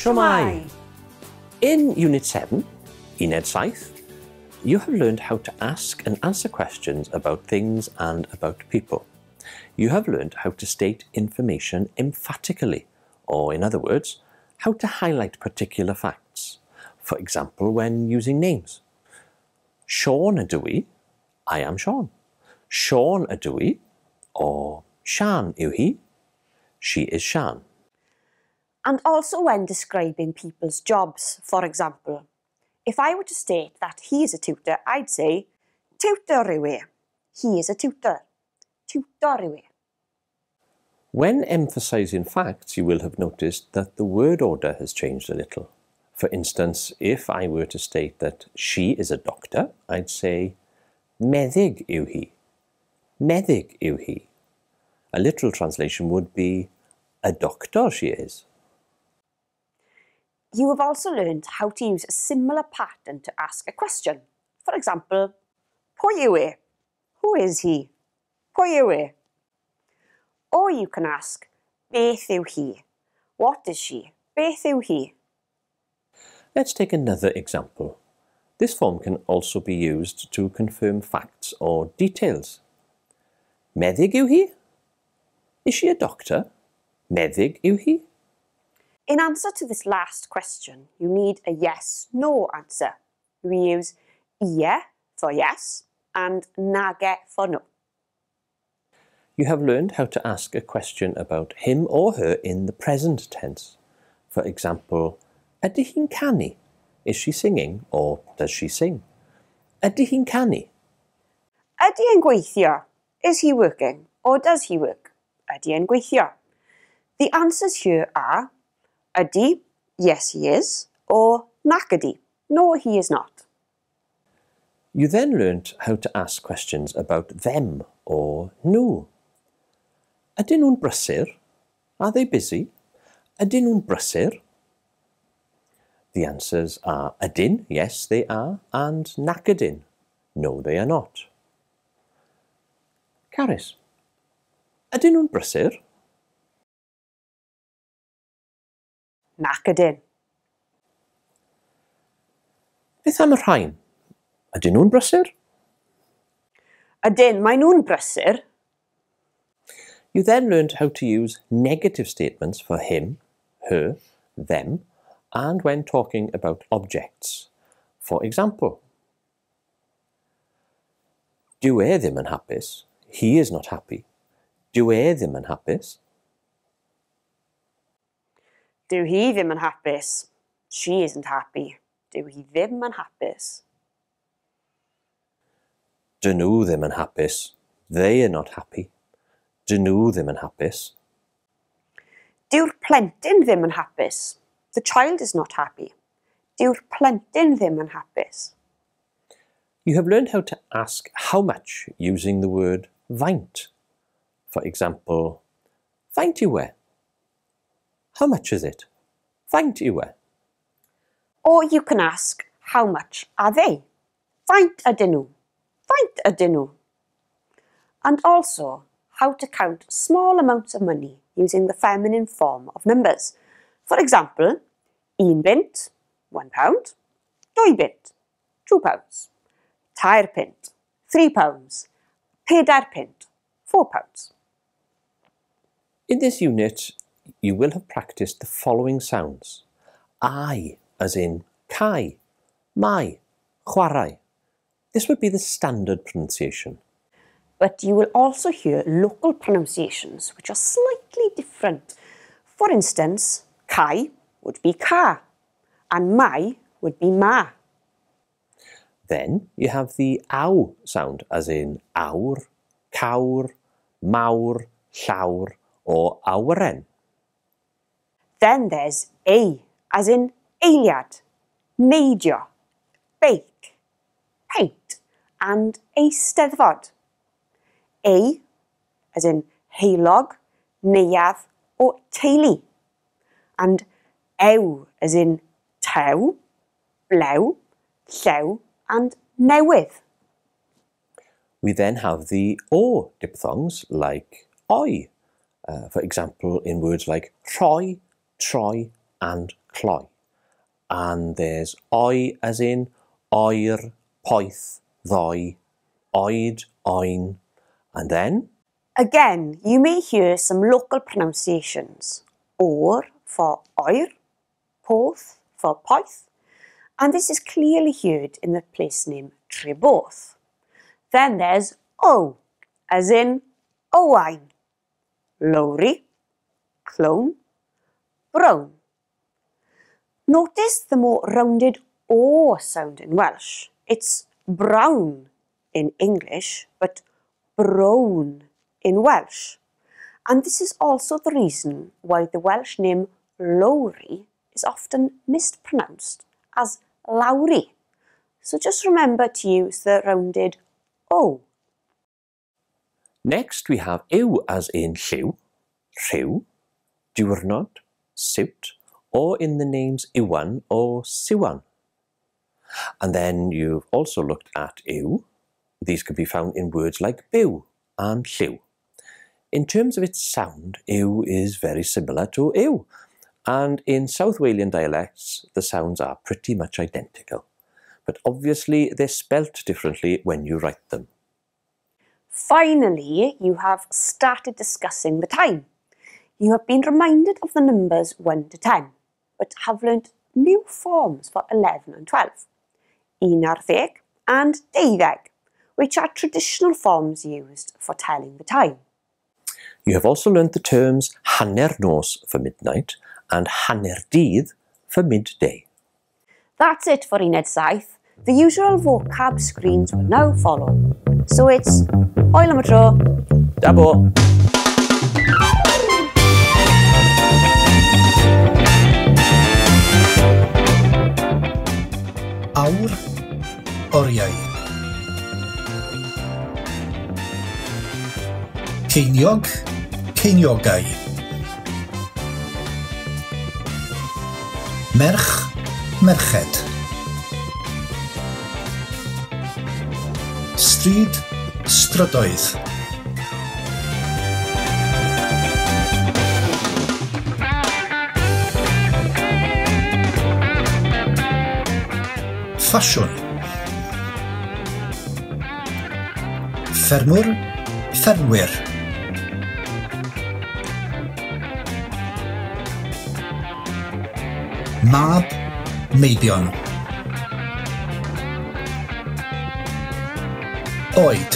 Shwmae! In Unit 7, Uned 7, you have learned how to ask and answer questions about things and about people. You have learned how to state information emphatically, or in other words, how to highlight particular facts. For example, when using names. Siôn ydw I, I am Siôn. Siôn ydw I, or Sian yw hi, she is Sian. And also when describing people's jobs, for example. If I were to state that he is a tutor, I'd say, tiwtor yw e. He is a tutor. Tiwtor yw e. When emphasising facts, you will have noticed that the word order has changed a little. For instance, if I were to state that she is a doctor, I'd say, meddyg yw hi. Meddyg yw hi. A literal translation would be, a doctor she is. You have also learned how to use a similar pattern to ask a question. For example, pwy yw e? Who is he? Pwy yw e? Or you can ask, beth yw hi? What is she? Beth yw hi? Let's take another example. This form can also be used to confirm facts or details. Meddyg yw hi? Is she a doctor? Meddyg yw hi? In answer to this last question, you need a yes-no answer. We use ie for yes and nage for no. You have learned how to ask a question about him or her in the present tense. For example, ydy hi'n canu? Is she singing or does she sing? Ydy hi'n canu? Ydy e'n gweithio? Is he working or does he work? Ydy e'n gweithio? The answers here are ydy, yes he is, or nac ydy, no he is not. You then learnt how to ask questions about them or nhw. Ydyn nhw'n brysur? Are they busy? Ydyn nhw'n brysur? The answers are ydyn, yes they are, and nac ydyn, no they are not. Carys, ydyn nhw'n brysur? Nac ydyn. Beth am y rhain? Ydyn nhw'n brysur? Ydyn, maen nhw'n brysur. You then learned how to use negative statements for him, her, them, and when talking about objects. For example, dyw e ddim yn hapus. He is not happy. Dyw e ddim yn hapus. Dyw hi ddim yn hapus. She isn't happy. Dyw hi ddim yn hapus. Dyn nhw ddim yn hapus. They are not happy. Dyn nhw ddim yn hapus. Dyw'r plentyn ddim yn hapus. The child is not happy. Dyw'r plentyn ddim yn hapus. You have learned how to ask how much using the word faint. For example, faint yw e? How much is it? Faint yw e? Or you can ask, how much are they? Faint ydyn nhw? Faint ydyn nhw? And also, how to count small amounts of money using the feminine form of numbers. For example, un bunt, £1, dwy bunt, £2, tair punt, £3, pedair punt, £4. In this unit, you will have practiced the following sounds. I, as in cae, mae, chwarae. This would be the standard pronunciation. But you will also hear local pronunciations which are slightly different. For instance, cae would be ca, and mai would be ma. Then you have the ow sound, as in awr, cawr, mawr, llawr, or awyren. Then there's ei, as in eiliad, neidio, beic, paint, and eisteddfod. Ei, as in heulog, neuadd, or teulu. And ew, as in tew, blew, llew, and newydd. We then have the o diphthongs like oi, for example in words like rhoi, troi, and cloi. And there's oi as in oer, poeth, ddoe, oed, oen. And then? Again, you may hear some local pronunciations. Oer for oer, poth for poeth, and this is clearly heard in the place name Treboth. Then there's O, as in Owain, Lowri, clone, brown. Notice the more rounded O sound in Welsh. It's brown in English, but brown in Welsh. And this is also the reason why the Welsh name Lowri is often mispronounced as Lowry. So just remember to use the rounded O. Next we have yw as in lliw, rhyw, diwrnod, siwt, or in the names Iwan or Siwan. And then you've also looked at yw. These can be found in words like byw and lliw. In terms of its sound, yw is very similar to yw, and in South Walian dialects, the sounds are pretty much identical. But obviously, they're spelt differently when you write them. Finally, you have started discussing the time. You have been reminded of the numbers 1 to 10, but have learnt new forms for 11 and 12, 11 and 12, which are traditional forms used for telling the time. You have also learnt the terms hanner nos for midnight and hanner dydd for midday. That's it for Uned 7. The usual vocab screens will now follow. So it's hwyl am y tro. Da bo! Awr, oriau. Ceiniog, ceiniogau. Merch, merched. Stryd, strydoedd. Ffasiwn. Ffermwr, ffermwyr. Mab, meibion. Oed.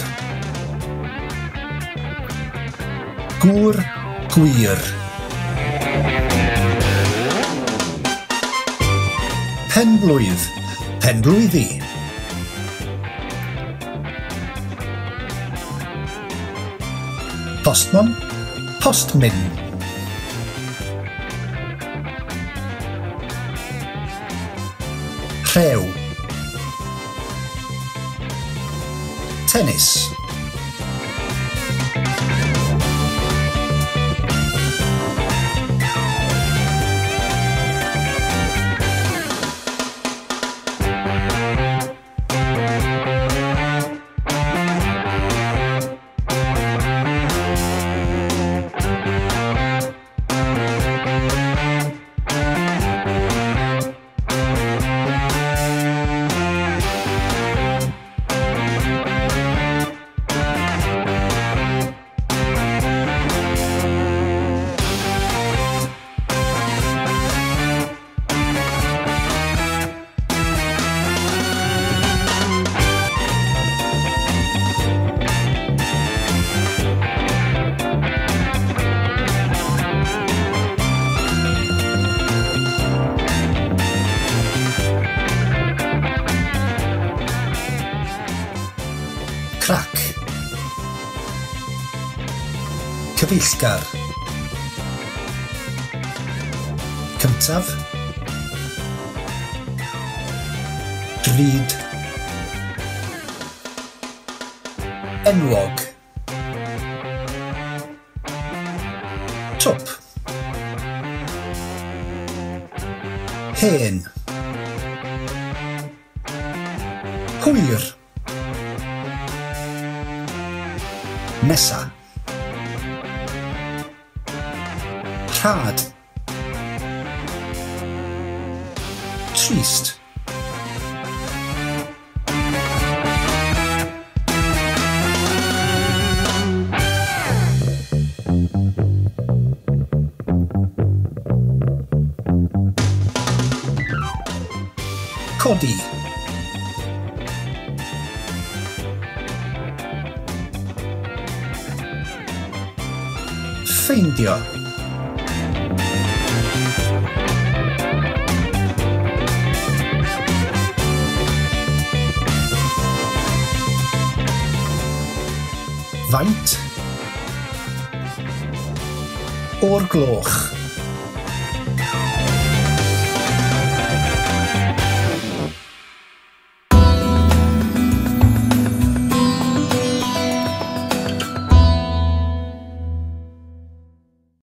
Gŵr, gwir. Penblwydd, penblwyddi. Postmon, postmyn. Rhew. Tennis. Crac. Cyfeillgar. Cyntaf. Drud. Enwog. Twp. Hen. Hwyr. Nesa. Rhad. Trist. Codi. Ffeindio. Faint. O'r gloch.